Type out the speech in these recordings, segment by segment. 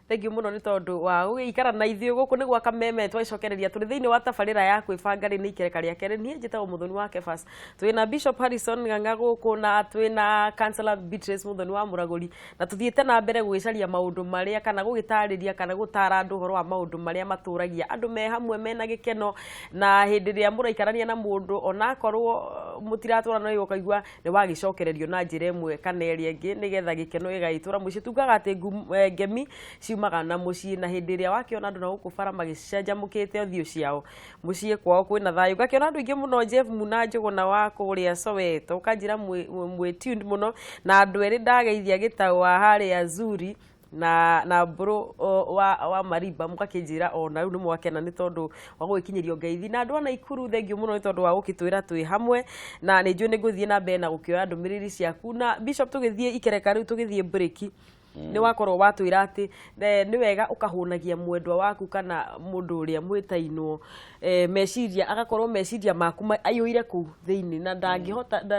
Thengiũ mũno nĩ tondũ wa gũgĩikara na ithuĩ. Gũkũ nĩ gwa Kameme, twacokereria tũrĩ thĩinĩ wa tabarĩra ya kwĩbanga. Rĩ nĩ ikereka rĩa kerĩ. Niĩ njĩtagwo Mũthoni wa Kefas. Twĩna Bishop Harrison Ng'ang'a gũkũ na twĩna Councillor Beatrice Mũthoni wa Mũragũri, na tũthiĩte na mbere gũgĩcaria maũndũ marĩa kana gũgĩtarĩria kana gũtara andũ ũhoro wa maũndũ marĩa matũragia andũ me hamwe mena gĩkeno. Na hĩndĩ ĩrĩa mũraikarania na mũndũ, onakorwo mũtiratwarana, ũkaigua nĩ wagĩcokererio na njĩra ĩmwe kana ĩrĩa ĩngĩ, nĩgetha gĩkeno gĩgagĩtũra mũciĩ. Tugaga atĩ ngemi ciumaga na mũciĩ, na hĩndĩ ĩrĩa wakĩona andũ na gũkũ bara magĩcanjamũkĩte ũthiũ ciao, mũciĩ kwao kwĩna thayũ. Ngakĩona andũ aingĩ mũno, Jeff Muna Njũgũna wa kũrĩa Soweto, ũkanjĩra mwĩ tuned mũno, na andũ erĩ ndageithia, Gĩtaũ wa harĩa Zuri na Mbũrũ wa Marimba, mũgakĩnjĩra ona rĩu nĩ mwakena nĩ tondũ wa gũgĩkinyĩrio ngeithi. Na andũ a Naikuru, thengiũ mũno nĩ tondũ wa gũkĩtwĩra twĩ hamwe, na nĩ njũĩ nĩ ngũthiĩ na mbere na gũkĩoya ndũmĩrĩri ciaku. Na Bishop, tũgĩthiĩ ikereka rĩu, tũgĩthiĩ break, nĩ wakorwo watwĩra atĩ nĩ wega ũkahũnagia mwendwa waku kana mũndũ ũrĩa mwĩtainwo meciria, agakorwo meciria maku aiyũire kũu thĩinĩ na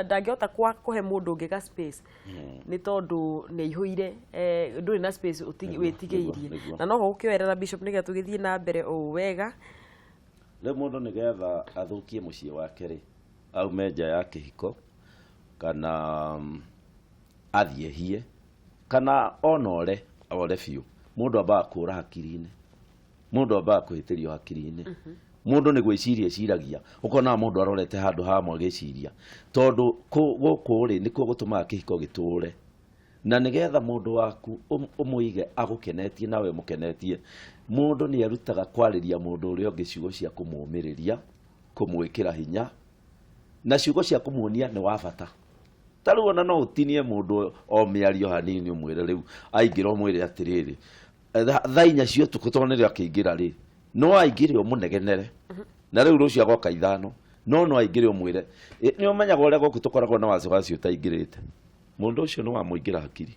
ndangĩhota kũhe mũndũ ũngĩ ga space, nĩ tondũ nĩ aihũire, ndũrĩ na space wĩtigĩirie. Na noho gũkĩoerera, Bishop, nĩgetha tũgĩthiĩ na mbere o wega. Rĩu mũndũ nĩgetha athũkie mũciĩ wake rĩ, aume nja ya kĩhiko kana athiĩ hie kana ona ore ore biũ, mũndũ ambaga kũra hakiri-inĩ, mũndũ ambaga kũhĩtĩrio hakiri-inĩ. Mũndũ nĩ gwĩciria eciragia, ũkona mũndũ arorete handũ hamwe agĩciria, tondũ gũkũ rĩ nĩkuo gũtũmaga kĩhiko gĩtũre. Na nĩgetha mũndũ waku ũmũige agũkenetie nawe ũmũkenetie, mũndũ nĩ erutaga kwarĩria mũndũ ũrĩa ũngĩ ciugo cia kũmũmĩrĩria, kũmwĩkĩra hinya, na ciugo cia kũmuonia nĩ wa bata. Ta rĩu ona no ũtinie mũndũ o mĩario hanini, ũmwĩre rĩu aingĩra, ũmwĩre atĩrĩrĩ, thaa 4 cia ũtukũ, tondũ nĩrĩo akĩingĩra rĩ, no aingĩre ũmũnegenere, na rĩu rũciũ agoka 5, no aingĩre ũmwĩre, "Ĩ, nĩ ũmenyaga ũrĩa gũkũ tũkoragwo na wasiwasi ũtaingĩrĩte." Mũndũ ũcio nĩ wamũingĩra hakiri,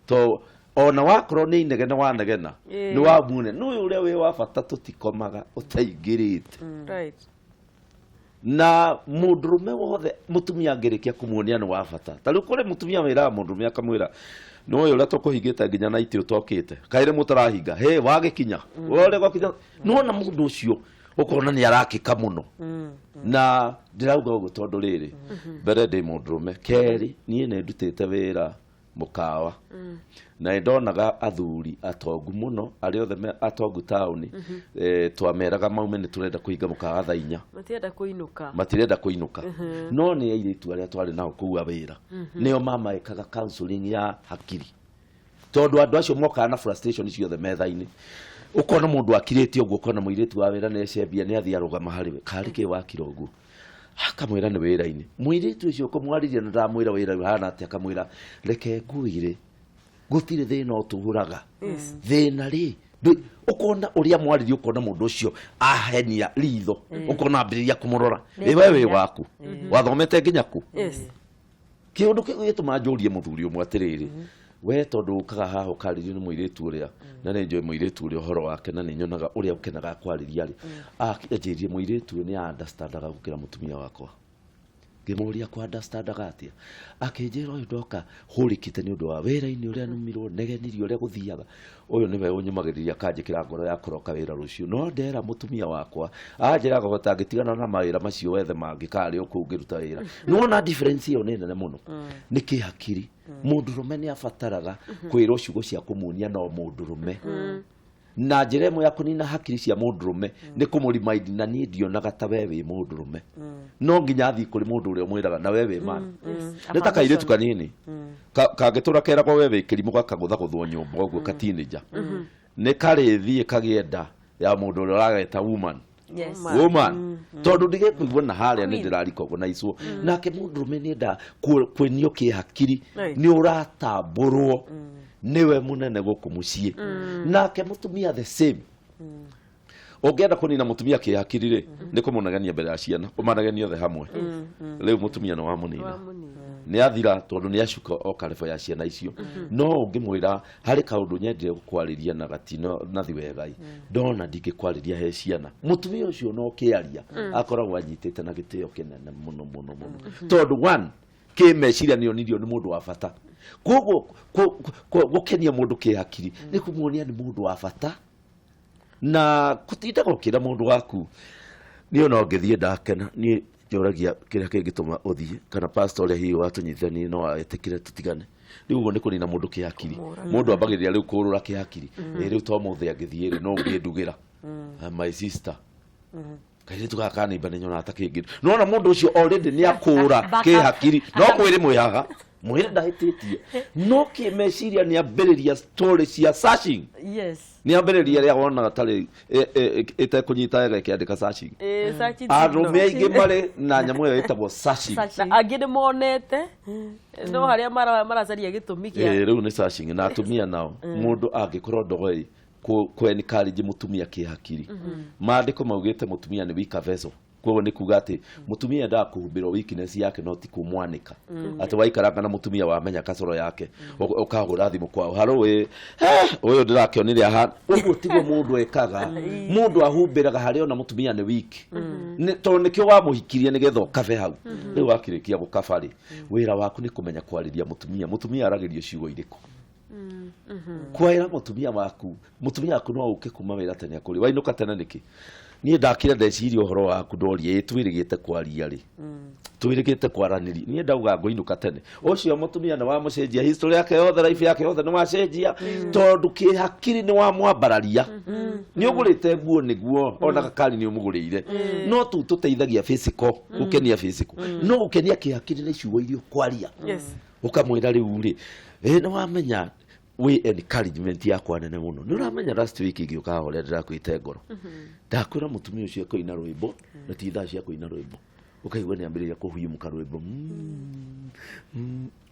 to ona wakorwo nĩ inegene wanegena, nĩ wamuone nĩ ũyũ ũrĩa wĩ wa bata, tũtikomaga ũtaingĩrĩte. Na mũndũrũme wothe, mũtumia angĩrĩkia kũmuonia nĩ wa bata, ta rĩu kũrĩ mũtumia wĩraga mũndũrũme akamwĩra, nĩ ũyũ ũrĩa tũkũhingĩte nginya naiti ũtokĩte, kaĩ rĩ mũtarahinga hĩ wagĩkinya ũrĩa gwakinya. Nĩwona mũndũ ũcio ũkona nĩ arakĩka mũno. Na ndĩrauga ũguo tondũ rĩrĩ, mbere ndĩ mũndũrũme, kerĩ niĩ nĩ ndutĩte wĩra mũkawa na nĩ ndonaga athuri atongu mũno, arĩa othe atongu taũni, twameraga maume nĩ tũrenda kũhinga mũkawa thaa 4. Matirenda kũinũka. Matirenda kũinũka. No nĩ airĩtu arĩa twarĩ nao kũu a wĩra nĩo mamaĩkaga counseling ya hakiri, tondũ andũ acio mokaga na frustration ciothe metha-inĩ. Ũkona mũndũ akirĩte ũguo, ũkona mũirĩtu wa wĩra nĩ ecembia, nĩ athiĩ arũgama harĩ we, karĩ kĩ wakira ũguo? Akamwĩra nĩ wĩra-inĩ. Mũirĩtu ũcio kũmwarĩria na ndamwĩra wĩra ũyũ hana atĩa, akamwĩra, reke ngwĩre, gũtirĩ thĩna ũtũraga thĩna rĩ. Ũkona ũrĩa mwarĩria, ũkona mũndũ ũcio ahenia ritho, ũkona ambĩrĩria kũmũrora, ĩ we wĩ waku wathomete nginya kũ? Kĩũndũ kĩu gĩtũma njũrie mũthuri ũmwe atĩrĩrĩ, we tondũ ũkaga haha ũkarĩrio nĩ mũirĩtu ũrĩa, na nĩ njũĩ mũirĩtu ũrĩa ũhoro wake, na nĩ nyonaga ũrĩa ũkenaga kwarĩria rĩ, anjĩrire mũirĩtu ũyũ nĩ understandaga gũkĩra mũtumia wakwa. Ngĩmũria kũ understandaga atĩa? Akĩnjĩra ũyũ ndoka hũrĩkĩte nĩ ũndũ wa wĩra-inĩ ũrĩa numirwo, negenirio ũrĩa gũthiaga, ũyũ nĩwe ũnyũmagĩrĩria akanjĩkĩra ngoro ya kũroka wĩra rũciũ. No ndera mũtumia wakwa, anjĩraga hota ngĩtigana na mawĩra macio wethe mangĩ karĩ o kũu ngĩruta wĩra. Nĩwona difference ĩyo nĩ nene mũno. Nĩ kĩhakiri mũndũrũme nĩ abataraga kwĩrwo ciugo cia kũmuonia no mũndũrũme. Na njĩra ĩmwe ya kũnina hakiri cia mũndũrũme nĩ kũmũremind, na niĩ ndionaga ta we wĩ mũndũrũme. No nginya athiĩ kũrĩ mũndũ ũrĩa ũmwĩraga na we wĩ man. Nĩ ta kairĩtu kanini kangĩtũra keragwo we wĩ kĩrimũ, gakagũthagũthwo nyũmba ũguo katinĩnja, nĩ karĩthiĩ kagĩenda ya mũndũ ũrĩa ũrageta woman. Woman, tondũ ndigĩkũigua na harĩa nĩ ndĩrarika ũguo na icwo. Nake mũndũrũme nĩ enda kwĩnio kĩhakiri, nĩ ũratambũrwo nĩwe mũnene gũkũ mũciĩ. Nake mũtumia the same. Ũngĩenda kũnina mũtumia kĩhakiri rĩ, nĩ kũmũnegenia mbere ya ciana, ũmanegenie othe hamwe. Rĩu mũtumia nĩ wamũnina. Wamũnina. Nĩ athira, tondũ nĩ acuka o karebo ya ciana icio. No ũngĩmwĩra, harĩ kaũndũ nyendire gũkwarĩria na gatino nathi wegai, ndona ndingĩkwarĩria he ciana, mũtumia ũcio no kĩaria akoragwo anyitĩte na gĩtĩo kĩnene mũno mũno mũno, tondũ one kĩ meciria nĩ onirio nĩ mũndũ wa bata. Koguo gũkenia mũndũ kĩhakiri nĩ kũmuonia nĩ mũndũ wa bata, na kũtindaga ũkĩra mũndũ waku niĩ ona ũngĩthiĩ ndakena. Niĩ njũragia kĩrĩa kĩngĩtũma ũthiĩ, kana pastor ũrĩa hihi watũnyitithanirie no etĩkĩre tũtigane. Rĩu ũguo nĩ kũnina mũndũ kĩhakiri. Mũndũ ambagĩrĩria rĩu kũrũra kĩhakiri. Ĩ rĩu to mũthĩ angĩthiĩ rĩ, no ũngĩndugĩra? My sister, kairĩtu gaka kanimba nĩ nyonaga ta kĩngĩ. Nona mũndũ ũcio already nĩ akũra Back up. kĩhakiri. No mwĩrĩ mwĩhaga mwĩrĩ ndahĩtĩtie, no kĩmeciria nĩ ambĩrĩria story cia searching. Nĩ ambĩrĩria rĩa wonaga tarĩ ĩtekũnyita wega ĩkĩandĩka searching. Searching Arũme signal. aingĩ marĩ na nyamũ ĩyo ĩtagwo searching. Searching. Na angĩ nĩ monete no harĩa maracaria gĩtũmi kĩa Rĩu nĩ searching. Na atumia nao, mũndũ angĩkorwo ndogoĩ kũ encourage mũtumia kĩhakiri, maandĩko maugĩte mũtumia nĩ weaker vessel. Koguo nĩ kuga atĩ mũtumia endaga kũhumbĩrwo weakness yake, no ti kũmwanĩka atĩ waikaranga na mũtumia wamenya kacoro yake, ũkahũra thimũ kwao, haro wĩ ũyũ ndĩrakĩonire aha. Ũguo tiguo mũndũ ekaga. Mũndũ ahumbĩraga harĩa ona mũtumia nĩ weak. Tondũ nĩkĩo wamũhikirie, nĩgetha ũkabe hau. Rĩu wakĩrĩkia gũkaba rĩ, wĩra waku nĩ kũmenya kwarĩria mũtumia. Mũtumia aragĩrio ciugo irĩkũ kwaĩra mũtumia waku. Mũtumia waku no ũke kuma wĩra tene akũrĩ, wainũka tene nĩkĩ? Niĩ ndakire ndeciria ũhoro waku, ndoria ĩ twĩrĩgĩte kwaria rĩ, twĩrĩgĩte kwaranĩria, niĩ ndauga ngũinũka tene. Ũcio mũtumia nĩ wamũcenjia history yake yothe, life yake yothe nĩ wacenjia, tondũ kĩhakiri nĩ wamwambararia. Nĩ ũgũrĩte nguo nĩguo ona gakari nĩ ũmũgũrĩire, no tu tũteithagia physical, gũkenia physical, no gũkenia kĩhakiri nĩ ciugo iria ũkwaria. Ũkamwĩra rĩu rĩ, ĩ nĩ wamenya wĩ encouragement yakwa nene mũno, nĩ ũramenya last week ngĩũka haha ũrĩa ndĩrakwĩte ngoro, ndakwĩra mũtumia ũcio ekũina rwĩmbo na ti thaa cia kũina rwĩmbo, ũkaigua nĩ ambĩrĩria kũhiũmũka rwĩmbo,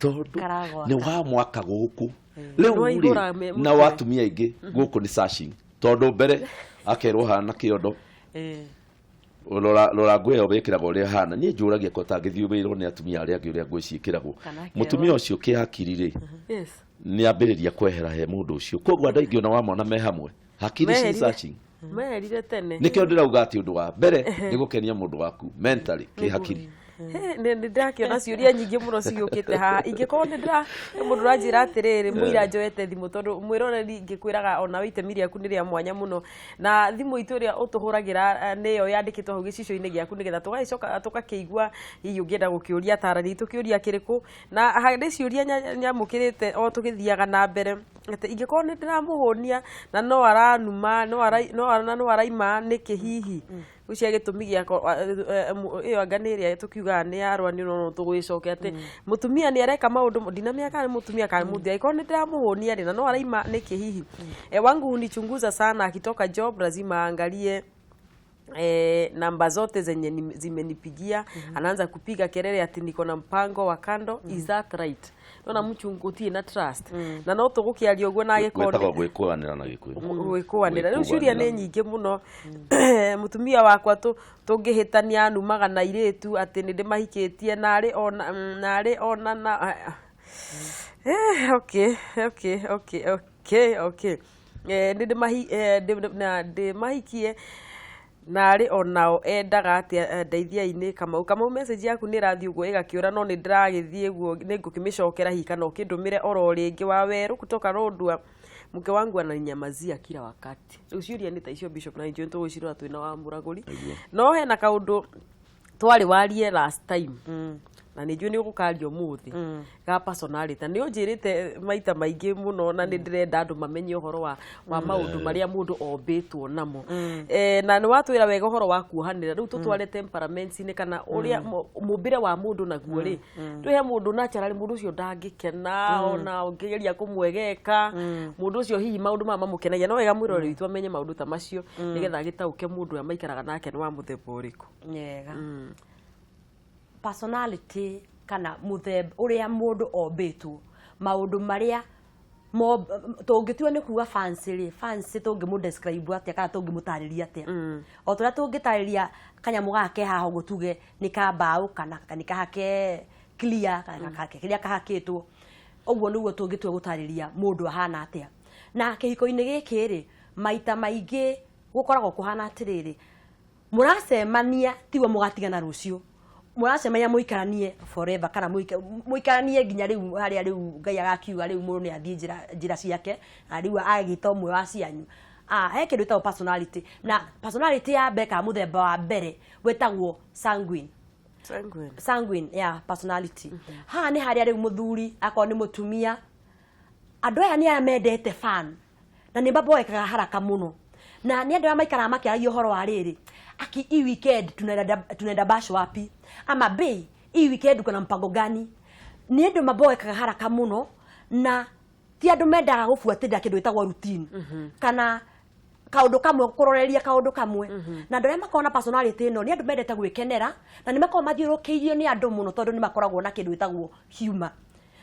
tondũ Karagwaka. nĩ wa mwaka gũkũ rĩu Nĩwaihũra rĩ na mũtwe. Watumia aingĩ gũkũ nĩ searching, tondũ mbere akerwo hana kĩondo, rora rora nguo ĩyo wĩkĩraga ũrĩa ĩhana. Niĩ njũragia ko tangĩthiĩ wĩrwo nĩ atumia arĩa angĩ ũrĩa nguo ciĩkĩragwo. Kana akerwo. Mũtumia ũcio kĩhakiri rĩ, nĩ ambĩrĩria kwehera he mũndũ ũcio. Koguo andũ aingĩ ona wamona me hamwe, hakiri ci Meherire. searching. Meherire tene. Nĩkĩo ndĩrauga atĩ ũndũ wa mbere nĩ gũkenia mũndũ waku mentally, kĩhakiri. Nĩ ndĩrakĩona ciũria nyingĩ mũno cigĩũkĩte haha. Ingĩkorwo nĩ ndĩra he mũndũ ũranjĩra atĩrĩrĩ, mũira njoete thimũ, tondũ mwĩroreri ngĩkwĩraga onawe itemi rĩaku nĩ rĩa mwanya mũno, na thimũ itũ ĩrĩa ũtũhũragĩra nĩyo yandĩkĩtwo hau gĩcicio-inĩ gĩaku, nĩgetha tũgagĩcoka tũgakĩigua hihi ũngĩenda gũkĩũria atarani itũ kĩũria kĩrĩkũ. Na harĩ ciũria nyamũkĩrĩte o tũgĩthiaga na mbere, atĩ ingĩkorwo nĩ ndĩramũhũnia na no aranuma no ara- no ara- na no araima nĩkĩ hihi cia gĩtũmi gĩakwa ĩyo anga nĩ ĩrĩa tũkiugaga nĩ ya rwani, no tũgwĩcoke atĩ mũtumia nĩ areka maũndũ ndinamenya kana nĩ mũtumia kana nĩ mũthuri. Angĩkorwo nĩ ndĩramũhũnia rĩ na no araima nĩkĩ hihi? Wangu hunichunguza sana, akitoka job lazima aangalie namba zote zenye zimenipigia. Anaanza kupiga kelele ati niko na mpango wa kando. Is that right? Nona mchungu na trust na no tũgũkĩaria ũguo na agĩkorwo Gwĩtagwo gwĩkũanĩra na Gĩkũyũ. Gwĩkũanĩra. Rĩu ciũria nĩ Gwĩkũanĩra. nyingĩ mũno. Mũtumia wakwa tũngĩhĩtania anumaga na airĩtu atĩ nĩ ndĩmahikĩtie narĩ ona narĩ ona na okay. Nĩ ndĩmahi na ndĩmahikie narĩ onao endaga atĩa? Ndeithiai-inĩ Kamau. Kamau, message yaku nĩ ĩrathiĩ ũguo ĩgakĩũra, no nĩ ndĩragĩthiĩ ũguo, nĩ ngũkĩmĩcokera hihi kana ũkĩndũmĩre oro rĩngĩ. Wa werũ kutoka Lodwar, mke wangu ananinyamazia kila wakati. Rĩu ciũria nĩ ta icio, Bishop, na nĩnjũĩ tũgũcirora twĩna wa mũragũri. No hena kaũndũ twarĩ warie last time na nĩ njũĩ nĩ ũgũkaria ũmũthĩ, ga personality. Nĩ ũnjĩrĩte maita maingĩ mũno na nĩ ndĩrenda andũ mamenye ũhoro wa maũndũ marĩa mũndũ ombĩtwo namo. Na nĩ watwĩra wega ũhoro wa kuohanĩra. Rĩu tũtware temperaments-inĩ kana ũrĩa mũmbĩre wa mũndũ naguo rĩ, twĩhe mũndũ naturally mũndũ ũcio ndangĩkena ona ũngĩgeria kũmwegeka. Mũndũ ũcio hihi maũndũ maya mamũkenagia. No wega mwĩroreri witũ amenye maũndũ ta macio nĩgetha agĩtaũke mũndũ ũrĩa maikaraga nake nĩ wa mũthemba ũrĩkũ. Nĩ wega. Personality kana mũthemba ũrĩa mũndũ ombĩtwo, maũndũ marĩa tũngĩtua nĩ kuga fancy rĩ, fancy tũngĩmũ describe atĩa kana tũngĩmũtarĩria atĩa? O tũrĩa tũngĩtarĩria kanyamũ gaka ke haha ũguo, tuge nĩ ka mbaũ kana nĩ kahake clear kana kĩrĩa kahakĩtwo ũguo, nĩguo tũngĩtua gũtarĩria mũndũ ahana atĩa. Na kĩhiko-inĩ gĩkĩ rĩ, maita maingĩ gũkoragwo kũhana atĩrĩrĩ, mũracemania tiguo mũgatigana rũciũ. Mũracemania mũikaranie forever kana mũikaranie nginya rĩu harĩa rĩu Ngai agakiuga rĩu mũndũ nĩ athiĩ njĩra ciake na rĩu agĩta ũmwe wa cianyu. He kĩndũ gĩtagwo personality, na personality ya mbere kana mũthemba wa mbere wĩtagwo sanguine. Sanguine. Sanguine, yeah, personality. Haha nĩ harĩa rĩu mũthuri akorwo nĩ mũtumia, andũ aya nĩ aya mendete fun na nĩ maboekaga haraka mũno, na nĩ andũ arĩa maikaraga makĩaragia ũhoro wa rĩrĩ, aki hii weekend tunaenda bash wapi, ama bei hii weekend kuna mpango gani. Nĩ andũ maboekaga haraka mũno na ti andũ mendaga gũbuatĩrĩra kĩndũ gĩtagwo routine kana kaũndũ kamwe, kũroreria kaũndũ kamwe. Na andũ arĩa makoragwo na personality ĩno nĩ andũ mendete gwĩkenera na nĩ makoragwo mathiũrũrũkĩirio nĩ andũ mũno tondũ nĩ makoragwo na kĩndũ gĩtagwo humor.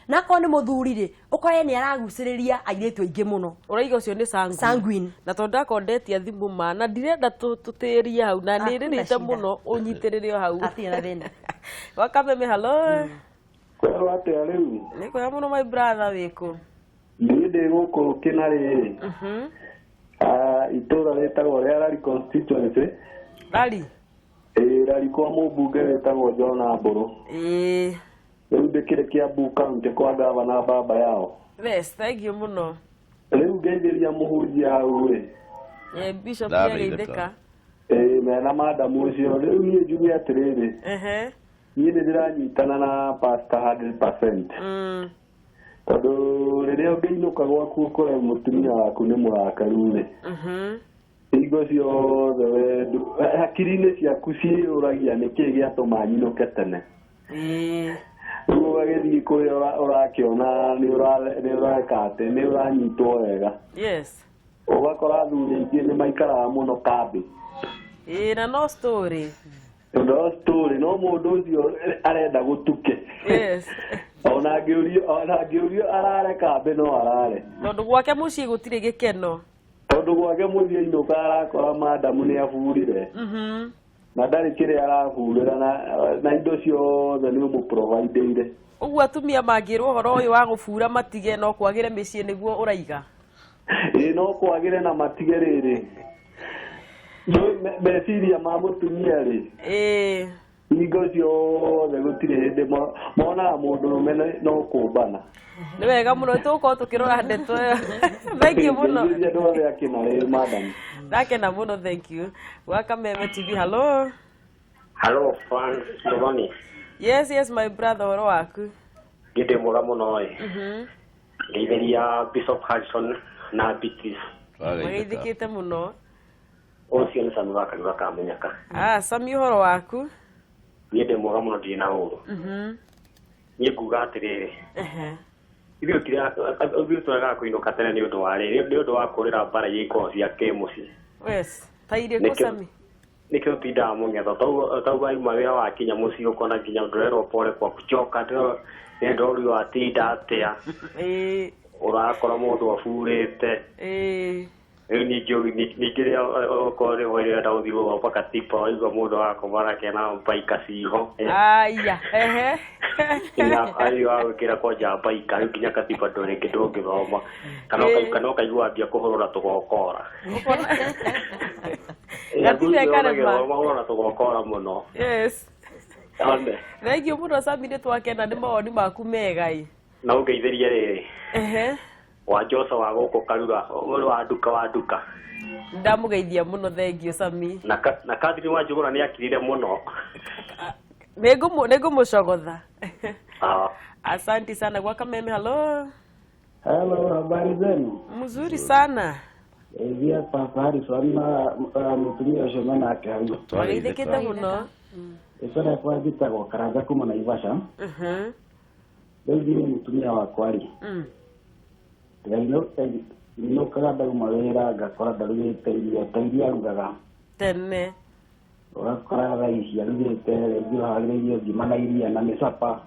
Na akorwo nĩ mũthuri rĩ, ũkore nĩ aragucĩrĩria airĩtu aingĩ mũno. Ũraiga ũcio nĩ sanguine? Sanguine. Na tondũ ndakorwo ndetia thimũ ma na ndirenda tũtĩrie hau na Hakuna nĩ rĩrĩte shida. mũno, ũnyitĩrĩre o hau. Hatirĩ na thĩna. Wakameme, hello. Kwerwo atĩa rĩu? Nĩ kwega mũno, my brother, wĩkũ? Niĩ ndĩ gũkũ Kĩnarĩ, itũũra rĩtagwo rĩa Rari constituency. Rari. Ĩĩ, Rari, kwa mũmbunge wĩtagwo John Mbũrũ. Rĩu ndĩkĩrĩ Kiambu County kwa gavana baba yao. Yes, thank you mũno. Rĩu ngeithĩria mũhunjia hau ĩ. Bishop. Ndageithĩka. Nĩageithĩka. Ĩĩ, mena madamu ũcio. Rĩu niĩ njuge atĩrĩrĩ, niĩ nĩ ndĩranyitana na pastor 100%, tondũ rĩrĩa ũngĩinũka gwaku ũkore mũtumia waku nĩ mũrakaru rĩ, hingo ciothe we hakiri-inĩ ciaku ciĩyũragia nĩkĩĩ gĩatũma nyinũke tene. Rĩu ũgagĩthiĩ kũrĩa ũrakĩona nĩ ũreka atĩ nĩ ũranyitwo wega. Ũgakora athuri aingĩ nĩ maikaraga mũno kambĩ. Ĩĩ, na no story. No story, no mũndũ ũcio arenda gũtuke. Ona angĩũrio arare kambĩ, no arare. Tondũ gwake mũciĩ gũtirĩ gĩkeno. Tondũ gwake mũciĩ ainũka arakora madamu nĩ aburire na ndarĩ kĩrĩa araburĩra na indo ciothe nĩ ũmũprovideire. Ũguo atumia mangĩrwo ũhoro ũyũ wa gũbura matige, no kwagĩre mĩciĩ, nĩguo ũraiga? Ĩĩ, no kwagĩre na matige rĩrĩ. Meciria ma mũtumia rĩ, hingo ciothe gũtirĩ hĩndĩ monaga mũndũrũme no kũmbana. Nĩ wega mũno, tũgũkorwo tũkĩrora ndeto ĩyo. Thank you mũno. Ngeithĩria andũ othe akĩna rĩ, madam. Ndakena mũno, thank you. Wakameme TV, hello. Hello, Frank Muthoni. Yes, my brother, ũhoro waku? Niĩ ndĩ mwega mũno ĩ. Ngeithĩria Bishop Harrison na Beatrice. Mageithĩkĩte mũno. Ũcio nĩ Sami wa Kanitha ka Mũnyaka. Ah, Sami, ũhoro waku? Niĩ ndĩ mwega mũno, ndirĩ na ũru. Niĩ nguga atĩrĩrĩ, ithuĩ tũregaga kũinũka tene nĩ ũndũ wa rĩrĩ, nĩ ũndũ wa kũrĩra mbara iria ikoragwo cia kĩmũciĩ. Yes, ta irĩkũ? Sami? Nĩkĩo tindaga mũng'etho tau wauma wĩra wakinya mũciĩ ũkona nginya ndũrerwo pole kwa kuchoka, ndĩrorio watinda atĩa. Ũrakora mũndũ aburĩte. Rĩu ningĩ rĩrĩa okorwo nĩ hwaĩ ũrenda gũthiĩ gũthomba katiba, waigua mũndũ agakoma nake na mbaika ciho. Aya, ehe. Ayo agwĩkĩra kwanja mbaika, rĩu nginya katiba ndũrĩ rĩngĩ ndũngĩthoma kana kana ũkaigua wambia kũhũrũra tũgokora. Gatiba ĩkarema. Mahũrũra tũgokora mũno. One. Thank you mũno, Sami, nĩ twakena nĩ mawoni maku mega ĩ. Na ũngeithĩrie rĩrĩ, wa Josa wa gũkũ Karura, wa nduka wa nduka. Ndamũgeithia mũno, thank you, Sami. Na Catherine wa Njũgũna nĩ akirire mũno. Nĩngũmũcogotha. Ah. Asante sana. Gwa Kameme, hello. Hello, habari zenu? Mzuri sana. Ithia Papa Harrison na mũtumia ũcio menake hau. Mageithĩkĩte mũno. Ĩtwa rĩakwa njĩtagwo Karanja kuma Naivasha. Rĩu niĩ mũtumia wakwa rĩ, ndĩrainũkaga ndauma wĩra ngakora ndarugĩte irio ta iria arugaga. Tene. Ũgakora thaa ici arugĩte rĩngĩ ũharĩrĩirie ngima na iria na mĩcapa.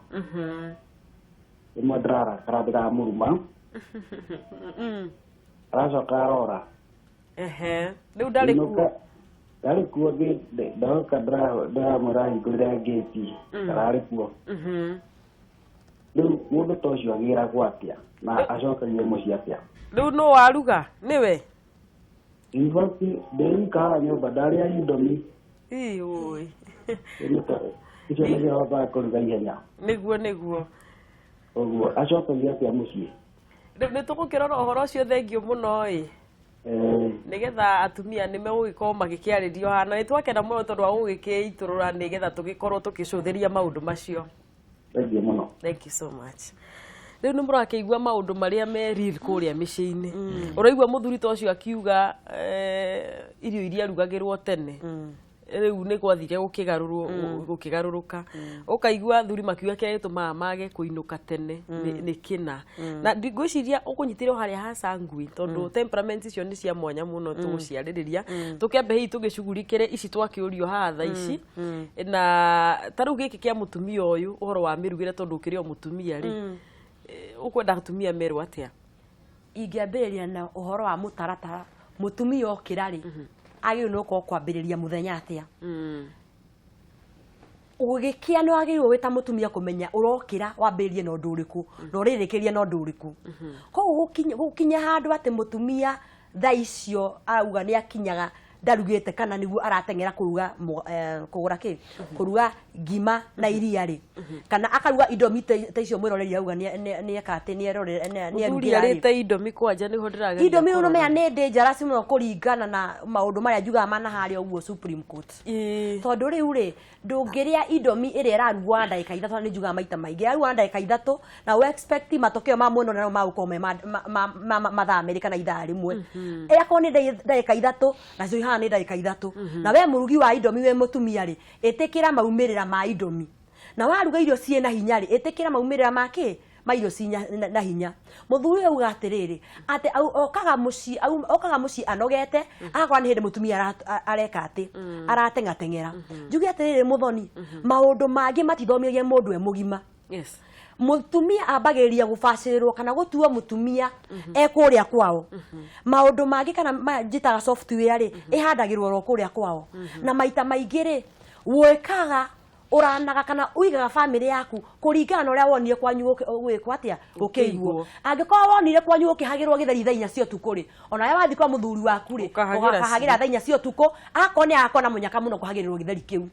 Rĩmwe ndĩrarakara ndĩramũruma. Aracoka arora. Ehe, rĩu ndarĩ kuo? Ndarĩ kuo, ndoka ndĩramwĩra ahingũrĩre ngĩti, ndararĩ kuo. Rĩu mũndũ ta ũcio agĩragwo atĩa na acokagie mũciĩ atĩa? Rĩu nũ waruga, nĩwe? In fact, ndĩ wika haha nyũmba, ndarĩa Indomie. Ĩ, ũĩ. Icio nĩcio hotaga kũruga ihenya. Nĩguo nĩguo. Ũguo acokagia atĩa mũciĩ? Rĩu nĩ tũgũkĩrora ũhoro ũcio, thengio mũno ĩ. Nĩgetha atumia nĩ megũgĩkorwo magĩkĩarĩrio haha, na nĩ twakena mũno tondũ wa gũgĩkĩitũrũra nĩgetha tũgĩkorwo tũkĩcũthĩria maũndũ macio. Thengiũ mũno. Thank you so much. Rĩu nĩ mũrakĩigua maũndũ marĩa me real kũrĩa mĩciĩ-inĩ. Ũraigua mũthuri ta ũcio akiuga irio iria arugagĩrwo tene rĩu nĩ gwathire gũkĩgarũrwo gũkĩgarũrũka, ũkaigua athuri makiuga kĩrĩa gĩtũmaga mage kũinũka tene nĩ kĩna na ngwĩciria ũkũnyitĩre o harĩa ha sanguine, tondũ temperament icio nĩ cia mwanya mũno. Tũgũciarĩrĩria tũkĩambe hihi tũgĩcugurikĩre ici twakĩũrio haha thaa ici, na ta rĩu gĩkĩ kĩa mũtumia ũyũ, ũhoro wa mĩrugĩre, tondũ ũkĩrĩ o mũtumia rĩ, ũkwenda atumia merwo atĩa? Ingĩambĩrĩria na ũhoro wa mũtaratara. Mũtumia okĩra rĩ, agĩrĩirwo nĩ gũkorwo kwambĩrĩria mũthenya atĩa? Gũgĩkĩa nĩ wagĩrĩirwo wĩ ta mũtumia kũmenya ũrokĩra wambĩrĩrie na ũndũ ũrĩkũ na ũrĩrĩkĩrie na ũndũ ũrĩkũ. Koguo gũkinya handũ atĩ mũtumia thaa icio arauga nĩ akinyaga ndarugĩte, kana nĩguo arateng'era kũruga kũgũra kĩ, kũruga ngima na iria rĩ, kana akaruga indomi ta icio mwĩroreri auga nĩ eka atĩ nĩ mũthuri erugĩra rĩ. Arĩte indomi kwanja nĩho ndĩrageria Indomi kũrora. ũrũmenya nĩ dangerous mũno kũringana na maũndũ marĩa njugaga mana harĩa ũguo Supreme Court, tondũ rĩu rĩ, ndũngĩrĩa indomi ĩrĩa ĩrarugwo na ndagĩka 3. Nĩ njugaga maita maingĩ ĩrarugwo na ndagĩka 3 na ũ expect matokeo ma mwena ũrĩa magũkorwo me mathaa 2 kana ithaa 1. Ĩakorwo nĩ ndagĩka 3 nacio ihana nĩ ndagĩka 3. Na we mũrugi wa indomi, we mũtumia rĩ, ĩtĩkĩra maumĩrĩra ma indomi. Na waruga irio ciĩna hinya rĩ, ĩtĩkĩra maumĩrĩra ma kĩ, ma irio ci na hinya. Mũthuri ũyũ auga atĩrĩrĩ, atĩ okaga mũciĩ anogete, agakora nĩ hĩndĩ mũtumia areka atĩ arateng'ateng'era. Njuge atĩrĩrĩ, mũthoni, maũndũ mangĩ matithomithagia mũndũ e mũgima. Mũtumia ambagĩrĩria gũbacĩrĩrwo kana gũtuo mũtumia e kũrĩa kwao. Maũndũ mangĩ kana njĩtaga software rĩ, ĩhandagĩrwo oro kũrĩa kwao. Na maita maingĩ rĩ, wĩkaga ũranaga kana ũigaga bamĩrĩ yaku kũringana na ũrĩa wonire kwanyu gwĩkwo atĩa, gũkĩigwo. Angĩkorwo wonire kwanyu gũkĩhagĩrwo gĩtheri thaa 4 cia ũtukũ rĩ, ona we wathiĩ kwa mũthuri waku rĩ, ũkahagĩra. Ũkahagĩra thaa 4 cia ũtukũ, akorwo nĩ agakorwo na mũnyaka mũno kũhagĩrĩrwo gĩtheri kĩu.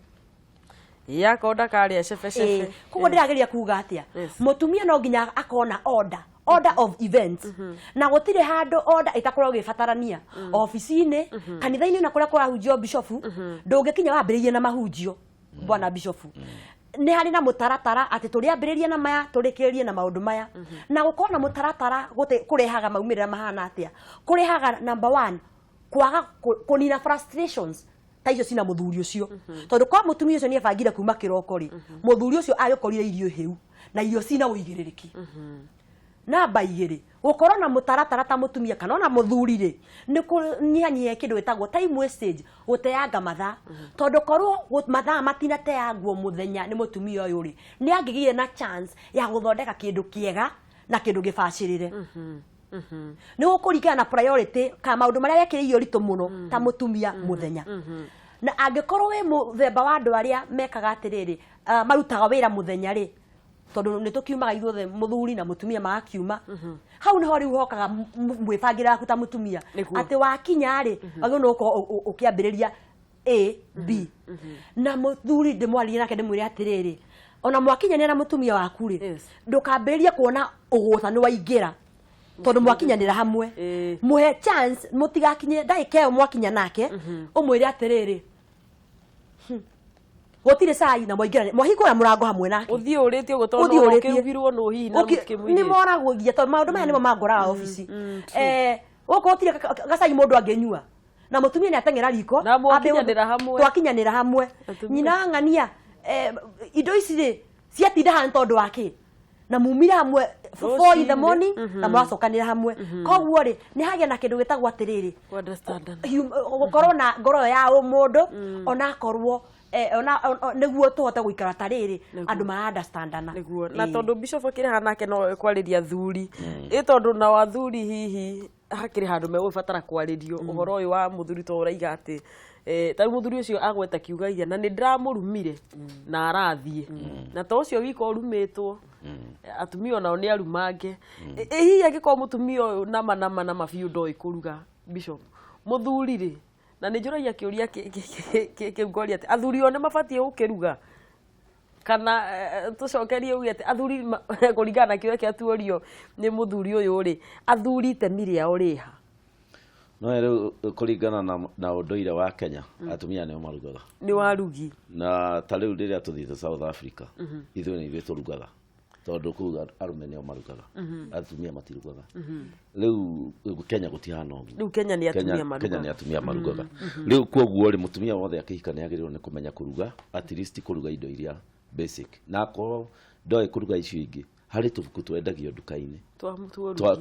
Yakorwo ndakarĩa cebecebe. Koguo ndĩrageria kuga atĩa? Mũtumia no nginya akorwo na order of events, na gũtirĩ handũ order ĩtakoragwo ĩgĩbatarania, obici-inĩ, kanitha-inĩ, na kũrĩa kũrahunjio. Bishofu, ndũngĩkinya wambĩrĩirie na mahunjio. Bwana bishofu, nĩ harĩ na mũtaratara atĩ tũrĩambĩrĩria na maya, tũrĩkĩrĩrie na maũndũ maya. Na gũkorwo na mũtaratara kũrehaga maumĩrĩra mahana atĩa? Kũrehaga number one, kwaga kũnina frustrations ta icio cina mũthuri ũcio, tondũ kwa mũtumia ũcio nĩ ebangire kuma kĩroko rĩ, mũthuri ũcio agĩkorire irio hĩu na irio cina ũigĩrĩrĩki. Namba 2, gũkorwo na mũtaratara ta mũtumia kana ona mũthuri rĩ, nĩ kũnyihanyihia kĩndũ gĩtagwo time wastage, gũteanga mathaa, tondũ korwo mathaa matinateangwo mũthenya nĩ mũtumia ũyũ rĩ, nĩ angĩgĩire na chance ya gũthondeka kĩndũ kĩega na kĩndũ gĩbacĩrĩre. Nĩ gũkũringana na priority kana maũndũ marĩa wekĩrĩire ũritũ mũno ta mũtumia mũthenya. Na angĩkorwo wĩ mũthemba wa andũ arĩa mekaga atĩrĩrĩ, marutaga wĩra mũthenya rĩ, tondũ nĩ tũkiumaga ithuothe, mũthuri na mũtumia magakiuma hau, nĩho rĩu hokaga mwĩbangĩre waku ta mũtumia. Atĩ wakinya rĩ, wagĩrĩirwo nĩ gũkorwo ũkĩambĩrĩria A B. Na mũthuri ndĩmwarĩrie nake ndĩmwĩre atĩrĩrĩ, ona mwakinyanĩra na mũtumia waku rĩ, ndũkambĩrĩrie kuona ũgũta nĩ waingĩra tondũ mwakinyanĩra hamwe. Mũhe chance, mũtigakinye ndagĩka ĩyo mwakinya nake ũmwĩre atĩrĩrĩ, gũtirĩ cai na mwaingĩra mwahingũra mũrango hamwe nake. Ũthiĩ ũrĩtie ũguo tondũ Ũthiĩ ũrĩtie. ũkĩrugirwo nũ hihi na Nĩ mũtikĩmũirĩtu. Moragũgia tondũ maũndũ maya nĩmo mangoraga obici. Gũkũ gũtirĩ gacai mũndũ angĩnyua na mũtumia nĩ ateng'era riko. Na mwakinyanĩra hamwe. Twakinyanĩra hamwe. Atumia. Nyina ng'ania, indo ici rĩ ciatinda haha nĩ tondũ wa kĩ? Na mumire hamwe 4 in the Rũcinĩ. morning na mũracokanĩra hamwe. Koguo rĩ, nĩ hagĩa na kĩndũ gĩtagwo atĩrĩrĩ, Kũ-understandana. Gũkorwo na ngoro ĩyo ya ũmũndũ, onakorwo ona nĩguo tũhote gũikara ta rĩrĩ andũ mara understandana. Nĩguo, na tondũ bishop akĩrĩ haha nake no kwarĩria athuri ĩ, tondũ nao athuri hihi hakĩrĩ handũ megũbatara kwarĩrio ũhoro ũyũ wa mũthuri, to ũraiga atĩ ta rĩu mũthuri ũcio agweta kiugagia na nĩ ndĩramũrumire na arathiĩ, na to ũcio wika ũrumĩtwo, atumia onao nĩ arumange. Ĩ hihi angĩkorwo mũtumia ũyũ nama nama nama biũ ndoĩ kũruga, bishop, mũthuri rĩ, na nĩ njũragia kĩũria kĩu ngoria atĩ athuri o nĩ mabatiĩ gũkĩruga? Kana tũcokerie uge atĩ athuri kũringana na kĩũria kĩa tuorio nĩ mũthuri ũyũ rĩ, athuri itemi rĩao rĩha? No rĩu kũringana na ũndũire wa Kenya, atumia nĩo marugaga. Nĩ warugi. Na ta rĩu rĩrĩa tũthiĩte South Africa, ithuĩ nĩ ithuĩ tũrugaga, tondũ kũu arũme nĩo marugaga, atumia matirugaga. Rĩu Kenya gũtihana ũguo. Rĩu Kenya nĩ atumia marugaga. Kenya nĩ atumia marugaga. Rĩu koguo rĩ, mũtumia wothe akĩhika nĩ agĩrĩirwo nĩ kũmenya kũruga, at least kũruga indo iria basic, na akorwo ndoĩ kũruga icio ingĩ, harĩ tũbuku twendagio nduka-inĩ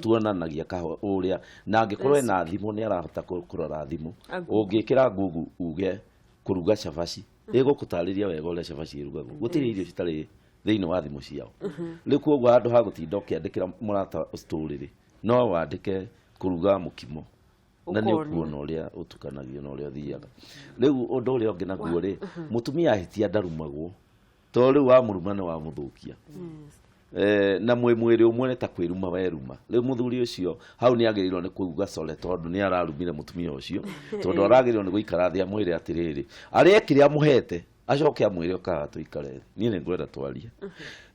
tuonanagia kahũa ũrĩa, na angĩkorwo ena thimũ nĩ arahota kũrora thimũ. Ũngĩkĩra Google uge kũruga cabaci, ĩgũgũtarĩria wega ũrĩa cabaci ĩrugagwo. Gũtirĩ irio citarĩ thĩinĩ wa thimũ ciao. Rĩu koguo handũ ha gũtinda ũkĩandĩkĩra mũrata story rĩ, no wandĩke kũruga mũkimo na nĩ ũkuona ũrĩa ũtukanagio na ũrĩa ũthiaga. Rĩu ũndũ ũrĩa ũngĩ naguo rĩ, mũtumia ahĩtia ndarumagwo, tondũ rĩu wamũruma nĩ wamũthũkia. Na mwĩ mwĩrĩ ũmwe nĩ ta kwĩruma weruma. Rĩu mũthuri ũcio hau nĩ agĩrĩirwo nĩ kuuga sorry, tondũ nĩ ararumire mũtumia ũcio, tondũ aragĩrĩirwo nĩ gũikara thĩ amwĩre atĩrĩrĩ, arĩe kĩrĩa amũhete, acoke amwĩre ũkaga tũikare, niĩ nĩ ngwenda twarie.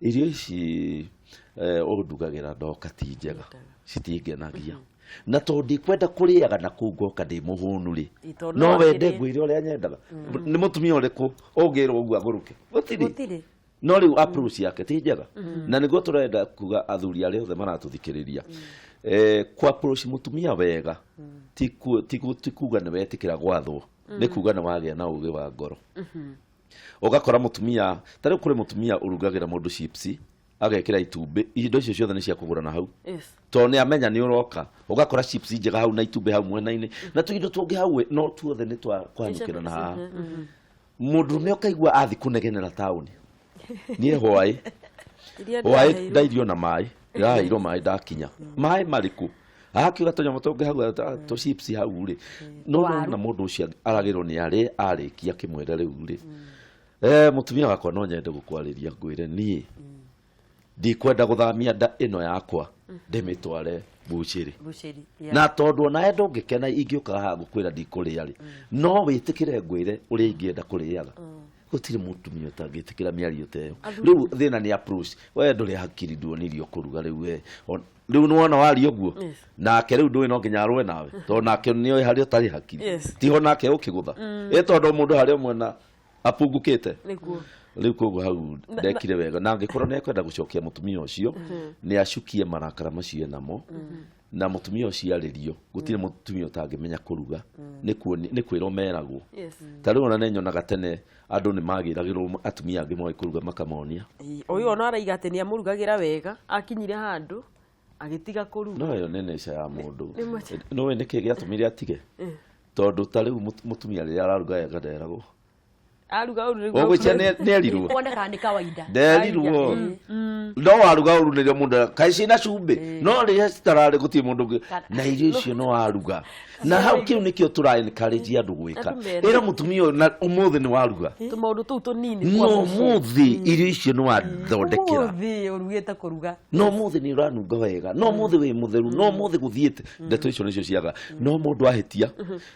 Irio ici ũndugagĩra ndoka ti njega, citingenagia, na tondũ ndikwenda kũrĩaga na kũu ngoka ndĩ mũhũnu rĩ, no wende ngwĩre ũrĩa nyendaga. Nĩ mũtumia ũrĩkũ ũngĩrwo ũguo agũrũke? Gũtirĩ. No rĩu approach yake ti njega, na nĩguo tũrenda kuga athuri arĩa othe maratũthikĩrĩria, ku approach mũtumia wega ti kuga nĩ wetĩkĩra gwathwo, nĩ kuga nĩ wagĩa na ũgĩ wa ngoro. Ũgakora mũtumia ta rĩu, kũrĩ mũtumia ũrugagĩra mũndũ chips, agekĩra itumbĩ, indo icio ciothe nĩ cia kũgũra na hau, tondũ nĩ amenya nĩ ũroka. Ũgakora chips njega hau na itumbĩ hau mwena-inĩ na tũindo tũngĩ hau, no tuothe nĩ twa kũhanyũkĩra na haha. Mũndũrũme ũkaigua athi kũnegenera taũni, niĩ hwaĩ hwaĩ ndairio na maĩ, ndĩraheirwo maĩ, ndakinya maĩ marĩkũ? Akiuga tũnyamũ tũngĩ hau, tũ chips hau rĩ, no nona mũndũ ũcio aragĩrwo nĩ arĩ arĩkia kĩmwĩre rĩu rĩ, mũtumia wakwa, no nyende gũkwarĩria ngwĩre niĩ ndikwenda gũthamia nda ĩno yakwa ndĩmĩtware mbucĩrĩ, na tondũ onawe ndũngĩkena ingĩũkaga haha gũkwĩra ndikũrĩa rĩ, no wĩtĩkĩre ngwĩre ũrĩa ingĩenda kũrĩaga. Gũtirĩ mũtumia ũtangĩtĩkĩra mĩario ta ĩyo. Rĩu thĩna nĩ approach. We ndũrĩ hakiri, nduonirio kũruga. Rĩu we rĩu nĩwona waria ũguo nake, rĩu ndũĩ no nginya arũe nawe, tondũ nake nĩoĩ harĩa ũtarĩ hakiri. Tiho nake ũkĩgũtha ĩ, tondũ mũndũ harĩa mwena apungukĩte. Rĩu koguo hau ndekire wega, na angĩkorwo nĩ ekwenda gũcokia mũtumia ũcio, nĩ acukie marakara macio enamo na mũtumia ũcio arĩrio. Gũtirĩ mũtumia ũtangĩmenya kũruga, nĩ kwĩrwo meragwo. Ta rĩu ona nĩ nyonaga tene andũ nĩ magĩragĩrwo atumia angĩ moĩ kũruga makamonia. Ũyũ ona araiga atĩ nĩ amũrugagĩra wega, akinyire handũ agĩtiga kũruga. No ĩyo nĩ nature ya mũndũ. Nĩũĩ nĩkĩ gĩatũmire atige? Tondũ ta rĩu mũtumia rĩrĩa araruga wega nderagwo. Aruga ũru nĩguo. Ũgwĩcia nĩ erirwo. Kuonekaga nĩ kawaida. Nderirwo, no waruga ũru nĩrĩo mũndũ kaĩ ciĩna cumbĩ, no rĩrĩa citararĩ gũtirĩ mũndũ ũngĩ na irio icio no waruga na hau. Kĩu nĩkĩo tũra encourage andũ gwĩka. Andũ ĩra mũtumia ũyũ na ũmũthĩ nĩ waruga. Tũmaũndũ tũu tũnini. No ũmũthĩ irio icio nĩ wathondekera. Ũmũthĩ ũrugĩte kũruga. No ũmũthĩ nĩ ũranunga wega, no ũmũthĩ wĩ mũtheru, no ũmũthĩ gũthiĩte. Ndeto icio nĩcio ciaga, no mũndũ ahĩtia,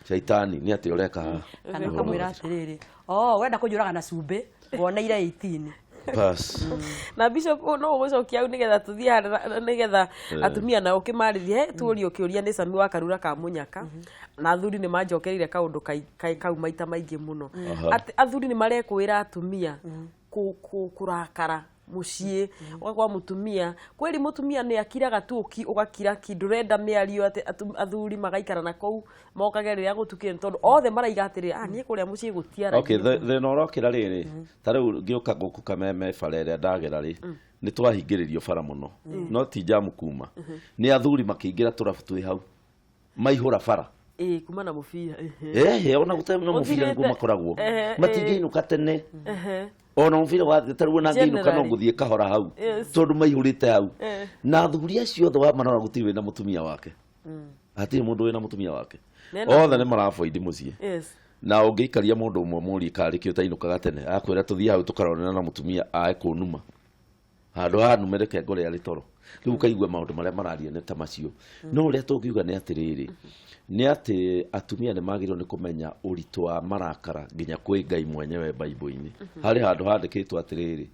caitani nĩ atĩ ũreka haha? Kana ũkamwĩra atĩrĩrĩ, oh, wenda kũnjũraga na cumbĩ, woneire 18. Bas. Na bishop, no ũgũcokia hau nĩgetha tũthiĩ harĩa, nĩgetha atumia nao ũkĩmarĩrie. He tuũrio kĩũria nĩ Sami wa Karura ka Mũnyaka, na athuri nĩ manjokereire kaũndũ kau maita maingĩ mũno, atĩ athuri nĩ marekũĩra atumia kũrakara mũciĩ, ũgakora mũtumia kweri mũtumia nĩ akiraga tu, ũgakira ki, ndũrenda mĩario, atĩ athuri magaikara na kũu mokage rĩrĩa gũtukire, tondũ othe maraiga atĩrĩ, ah, niĩ kũrĩa mũciĩ gũtiaragio. Okay, thĩna ũrokĩra rĩrĩ, ta rĩu ngĩũka gũkũ Kameme, bara ĩrĩa ndagera rĩ, nĩ twahingĩrĩrio bara mũno, no ti njamu kuma nĩ athuri makĩingĩra tũrabu twĩ hau maihũra bara. Ĩĩ, kuma na mũbira, ehe. Ehe, ona gũtarĩ na mũbira nĩguo Gũthirĩte. makoragwo matingĩinũka tene, ona mũbira wa ta rĩu ona ngĩinũka no ngũthiĩ kahora hau, tondũ maihũrĩte hau. Na athuri acio othe wamarora, gũtirĩ wĩna mũtumia wake, hatirĩ mũndũ wĩna mũtumia wake. Othe nĩ maraboindi mũciĩ. Na ũngĩikaria mũndũ ũmwe mũrie karĩ kĩ ũtainũkaga tene, akwĩra tũthiĩ hau tũkaronana na mũtumia ae kũnuma. Handũ ha nume reke ngore arĩ toro. Rĩu ũkaigua maũndũ marĩa mararia nĩ ta macio. No ũrĩa tũngiuga nĩ atĩrĩrĩ, nĩ atĩ atumia nĩ magĩrĩirwo nĩ kũmenya ũritũ wa marakara nginya kwĩ Ngai mwenyewe Bible-inĩ. Harĩ handũ handĩkĩtwo atĩrĩrĩ,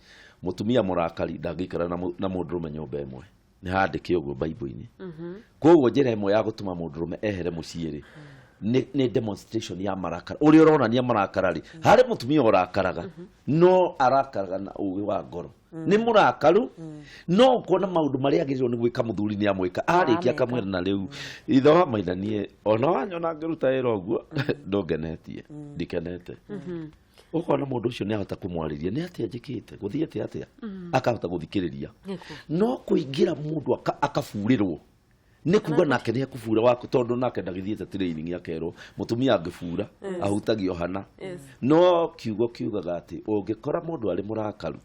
mũtumia mũrakari ndangĩikara na mũndũrũme nyũmba ĩmwe. Nĩ handĩke ũguo Bible-inĩ. Koguo njĩra ĩmwe ya gũtũma mũndũrũme ehere mũciĩ rĩ, nĩ demonstration ya marakara. Ũrĩa ũronania marakara rĩ, harĩ mũtumia ũrakaraga, no arakaraga na ũgĩ wa ngoro. Nĩ mũrakaru, no ũkona maũndũ marĩa agĩrĩirwo nĩ gwĩka mũthuri nĩ amwĩka. Arĩkia akamwĩra na rĩu ithe wa maitha niĩ ona wanyona ngĩruta wĩra ũguo ndũngenetie, ndikenete. Ũkona mũndũ ũcio nĩ ahota kũmwarĩria nĩ atĩa njĩkĩte, gũthiĩte atĩa, akahota gũthikĩrĩria. No kũingĩra mũndũ akaburĩrwo nĩ kuga nake nĩ ekũbura waku, tondũ nake ndagĩthiĩte training akerwo mũtumia angĩbura ahutagio hana. No kiugo kiugaga atĩ ũngĩkora mũndũ arĩ mũrakaru,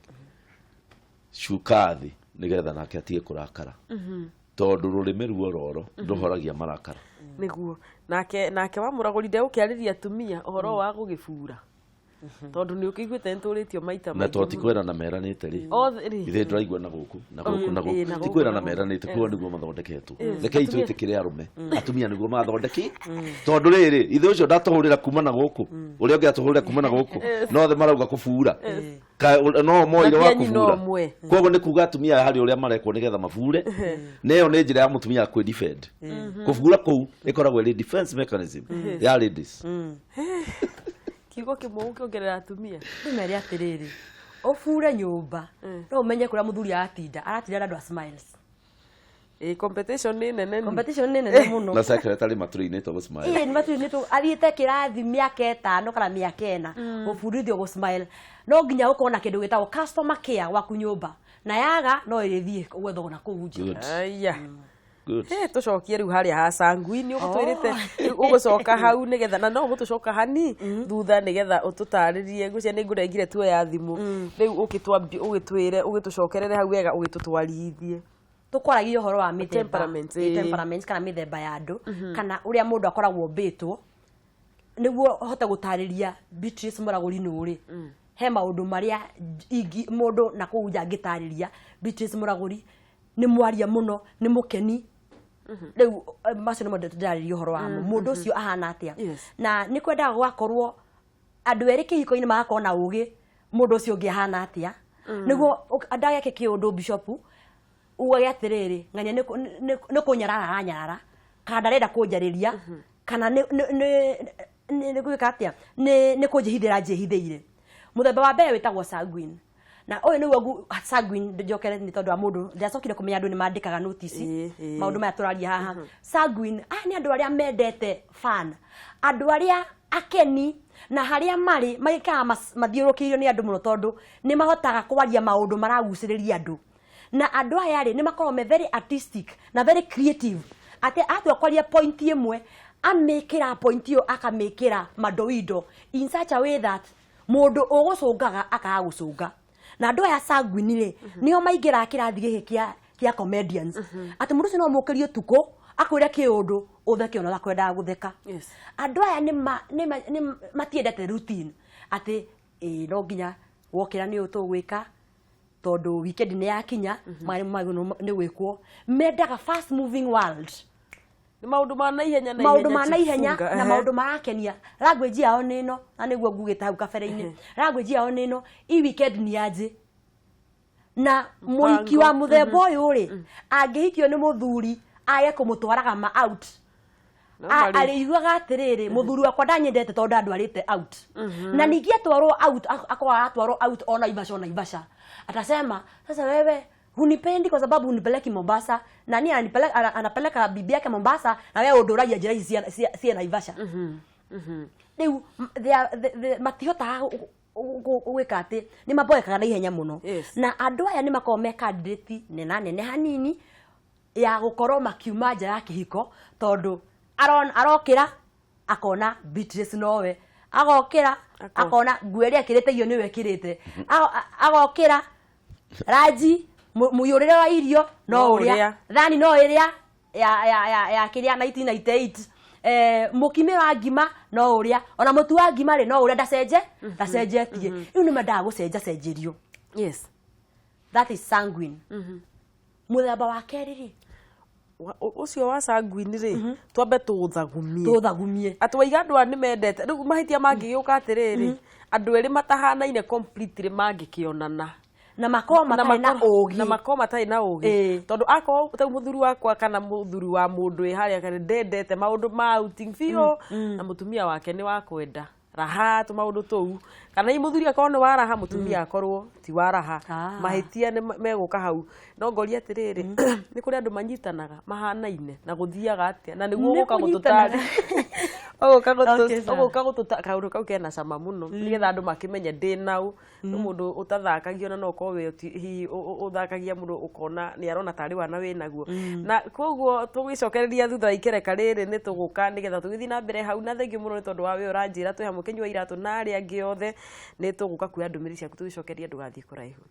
cuka thĩ nĩgetha nake atige kũrakara, tondũ rũrĩmĩ ruororo rũhoragia marakara. Nĩguo nake wa mũragũri ndegũkĩarĩria atumia ũhoro wa gũgĩbura, tondũ nĩ ũkĩiguĩte nĩtũrĩtio maita na to ti kwĩrana meranĩte rĩ, othe rĩ, ithe ndũraigua na gũkũ na gũkũ na na gũkũ, ti gũkũ kwĩrana na gũkũ. meranĩte, koguo nĩguo mathondeketwo. Rekei twĩtĩkĩre arũme, atumia nĩguo mathondeki, tondũ rĩrĩ ithe ũcio ndatũhũrĩra kuma na gũkũ, ũrĩa ũngĩ atũhũrĩra kuma na gũkũ, no othe marauga kũbura. No moire wa Na ti a nyina kũbura. ũmwe. Koguo nĩ kuga atumia aya harĩ ũrĩa marekwo nĩgetha mabure, na ĩyo nĩ njĩra ya mũtumia ya kwĩ defend. Kũbura kũu ĩkoragwo ĩrĩ defense mechanism ya ladies. Kiugo kĩmwe ũkĩongerera atumia. Ndĩmere atĩrĩrĩ, ũbure nyũmba no ũmenye kũrĩa mũthuri aratinda, aratinda na andũ a smiles. Ĩ, competition nĩ nene ni. Competition nĩ nene mũno. Na secretary matũrĩinĩtwo gũ smile. Ĩĩ, nĩ matũrĩinĩtwo, athiĩte kĩrathi mĩaka 5 kana mĩaka 4 gũbundithio gũ smile. No nginya ũkorwo na kĩndũ gĩtagwo customer care gwaku nyũmba, na yaga no ĩrĩthiĩ gwethwo na kũu nja. Good. Aya. Good. Tũcokie rĩu harĩa ha sanguine ũgũtwĩrĩte ũgũcoka hau nĩgetha, na no ũgũtũcoka hani thutha nĩgetha ũtũtarĩrie. Ngwĩciria nĩ ngũrengire tuoya thimũ rĩu, ũgĩtwĩre ũgĩtũcokerere hau wega ũgĩtũtwarithie. Tũkwaragia ũhoro wa mĩthemba, Temperaments, ĩ, temperaments kana mĩthemba ya andũ, kana ũrĩa mũndũ akoragwo ũmbĩtwo. Nĩguo hote gũtarĩria Beatrice Mũragũri nũ rĩ, he maũndũ marĩa mũndũ na kũu nja angĩtarĩria Beatrice Mũragũri. Nĩ mwaria mũno, nĩ mũkeni. Rĩu macio nĩmo ndĩrarĩria ũhoro wamo, mũndũ ũcio ahana atĩa. Na nĩ kwendaga gũgakorwo andũ erĩ kĩhiko-inĩ magakorwo na ũgĩ mũndũ ũcio ũngĩ ahana atĩa, nĩguo ndageke kĩũndũ bishop ugage atĩrĩrĩ, ng'ania nĩ kũnyarara aranyarara, kana ndarenda kũnjarĩria, kana nĩ gwĩka atĩa, nĩ kũnjĩhithĩra njĩhithĩire. Mũthemba wa mbere wĩtagwo sanguine, na ũyũ nĩguo sanguine. Njokere nĩ tondũ wa mũndũ ndiacokire kũmenya andũ nĩ mandĩkaga notice maũndũ maya tũraria haha. Sanguine aya nĩ andũ arĩa mendete fun, andũ arĩa akeni, na harĩa marĩ maikaraga mathiũrũrũkĩirio nĩ andũ mũno, tondũ nĩ mahotaga kwaria maũndũ maragucĩrĩria andũ. Na andũ aya rĩ, nĩ makoragwo me very artistic na very creative, atĩ atua kwaria point ĩmwe, amĩkĩra point ĩyo, akamĩkĩra madoido in such a way that mũndũ ũgũcũngaga akaga gũcũnga. Na andũ aya sanguine rĩ, nĩo maingĩraga kĩrathi gĩkĩ kĩa comedians, atĩ mũndũ ũcio no mũkĩrie ũtukũ akwĩre kĩũndũ ũtheke ona ũtakwendaga gũtheka. Andũ aya nĩ matiendete routine, atĩ ĩ no nginya wokĩra nĩ ũũ tũgwĩka, tondũ weekend nĩ yakinya, marĩ magĩrĩirwo nĩ gwĩkwo. Mendaga fast moving world. Nĩ maũndũ ma naihenya na maũndũ ma naihenya na maũndũ marakenia. Language yao nĩ ĩno, na nĩguo ngugĩte hau kabere-inĩ, language yao nĩ ĩno, i weekend ni aje. Na mũhiki wa mũthemba ũyũ rĩ, angĩhikio nĩ mũthuri age kũmũtwaraga ma out, arĩiguaga atĩrĩrĩ, mũthuri wakwa ndanyendete tondũ ndandwarĩte out. Na ningĩ atwarwo out, akorwo aratwarwo out o Naivasha, o Naivasha, atasema, "Sasa wewe hunipendi kwa sababu hunipeleki Mombasa. Nani anapeleka bibi yake Mombasa na wewe ũndũragia njĩra ici cia Naivasha?" Rĩu matihotaga gwĩka atĩ nĩ maboekaga na ihenya mũno. Na andũ aya nĩ makoragwo me candidate nena nene hanini ya gũkorwo makiuma nja ya kĩhiko, tondũ arokĩra akona Beatrice nowe, agokĩra akona nguo ĩrĩa ĩkĩrĩte iyo nĩwe ĩkĩrĩte, agokĩra ranji mũiyũrĩre wa irio no No ũrĩa ũrĩa. Thani no ĩrĩa ya kĩrĩa 1998, mũkime wa ngima no ũrĩa, ona mũtu wa ngima rĩ no ũrĩa, ndacenjetie. Rĩu nĩ mendaga gũcenjacenjerio. That is sanguine. Mũthemba wa kerĩ rĩ, Ũcio wa sanguine rĩ, twambe tũũthagumie. Tũthagumie. Atĩ waiga andũ aya nĩ mendete, rĩu mahĩtia mangĩgĩũka atĩrĩrĩ, andũ erĩ matahanaine completely mangĩkĩonana na makorwo na matarĩ na ũgĩ, na makorwo matarĩ na ũgĩ, tondũ akorwo ta mũthuri wakwa kana mũthuri wa mũndũ wĩ harĩa kana ndendete maũndũ ma outing biũ, na mũtumia wake nĩ wa kwenda raha tũmaũndũ tũu, kana hihi mũthuri akorwo nĩ wa raha, mũtumia akorwo ti wa raha, mahĩtia nĩ megũka hau. No ngoria atĩrĩrĩ, nĩ kũrĩ andũ manyitanaga mahanaine na gũthiaga atĩa? Na nĩguo Nĩ ũgũka kũnyitanaga. gũtũtarĩria, ũgũka Okay, sawa. ũgũka gũtũta kaũndũ kau kena cama mũno, nĩgetha andũ makĩmenye ndĩ nau nĩ mũndũ ũtathakagio, na no ũkorwo wĩ hihi ũthakagia mũndũ ũkona nĩ arona tarĩ wana wĩ naguo. Na koguo tũgĩcokereria thutha wa ikereka rĩrĩ, nĩ tũgũka nĩgetha tũgĩthiĩ na mbere hau. Na thengiũ mũno nĩ tondũ wa wĩ ũranjĩra twĩ hamwe, kĩnyua iratũ na arĩa angĩ othe. Nĩ tũgũka kuoya ndũmĩrĩri ciaku tũgĩcokeria, ndũgathiĩ kũraihu.